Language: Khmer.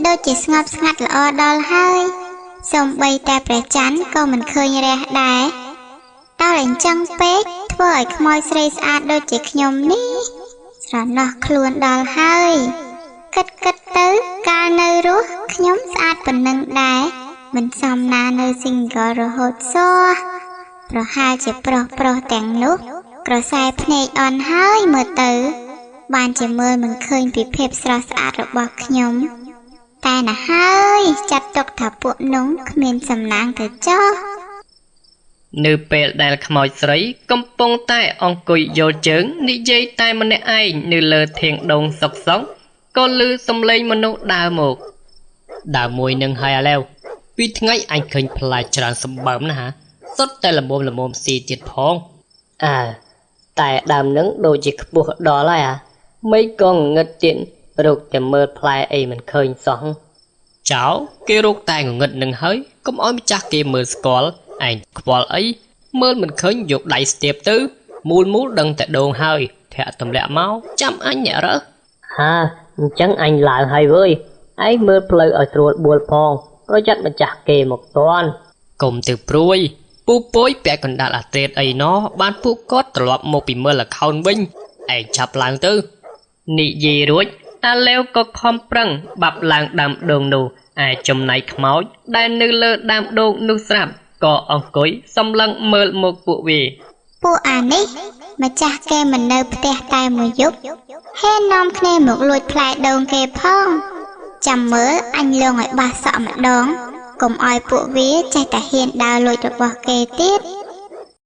ដូចជាស្ងប់ស្ងាត់ល្អដល់ហើយ សូម្បីតែព្រះច័ន្ទក៏មិនឃើញរះដែរ ដល់អញ្ចឹងពេក ធ្វើឲ្យខ្មោចស្រីស្អាតដូចជាខ្ញុំនេះស្រណោះខ្លួនដល់ហើយ។ គិតគិតទៅ កាលនៅរស់ខ្ញុំស្អាតប៉ុណ្ណឹងដែរ មិនសមណានៅ single រហូតសោះ។ ប្រហែលជាប្រុសប្រុសទាំងនោះក្រសែភ្នែកអន់ហើយមើលទៅ បានជាមើលមិនឃើញពីភាពស្រស់ស្អាតរបស់ខ្ញុំ។ តែណាហើយ ចាត់ទុកថាពួកនោះគ្មានសំណាងទៅចុះ។ នៅពេលដែលខ្មោចស្រីកំពុងតែអង្គុយយល់ជើងនិយាយតែម្នាក់ឯងនៅលើធាងដូងសុកសុក ក៏ឮសំឡេងមនុស្សដើរមក។ ដើមមួយនឹងហើយ អាឡែវ ពីថ្ងៃអញឃើញផ្លែច្រើនសម្បើមណាស់ហា សុទ្ធតែល្មមល្មមស៊ីទៀតផង។ អើ តែដើមនឹងដូចជាខ្ពស់ដល់ហើយ អាមិនក៏ងងឹតទៀត រកតែមើលផ្លែអីមិនឃើញសោះ។ ចៅគេរកតែងងឹតនឹងហើយ កុំឲ្យម្ចាស់គេមើលស្គាល់។ ឯងខ្វល់អីមើលមិនឃើញ យកដៃស្ទាបទៅ មូលមូលដឹងតែដូងហើយ ធាក់ទម្លាក់មកចាំអញអ្នករើស។ ហា អញ្ចឹងអញឡើងហើយវើយ ឯងមើលផ្លូវឲ្យស្រួលបួលផង ប្រយ័ត្នម្ចាស់គេមកតន់។ កុំទៅព្រួយ ពូពយពាក់កណ្ដាលអាត្រេតអីណោះ បានពួកគាត់ត្រឡប់មកពីមើលល្ខោនវិញ ឯងឆាប់ឡើងទៅ។ និយាយរួច អាឡេវក៏ខំប្រឹងបាប់ឡើងដើមដូងនោះ ឯចំណែកខ្មោចដែលនៅលើដើមដូងនោះស្រាប់ ក៏អង្គុយសម្លឹងមើលមកពួកវា។ ពួកអានេះ ម្ចាស់គេមិននៅផ្ទះតែមួយយប់ ហ៊ាននាំគ្នាមកលួចផ្លែដូងគេផង ចាំមើលអញលងឲ្យបាសក់ម្ដង កុំឲ្យពួកវាចេះតែហ៊ានដើរលួចរបស់គេទៀត។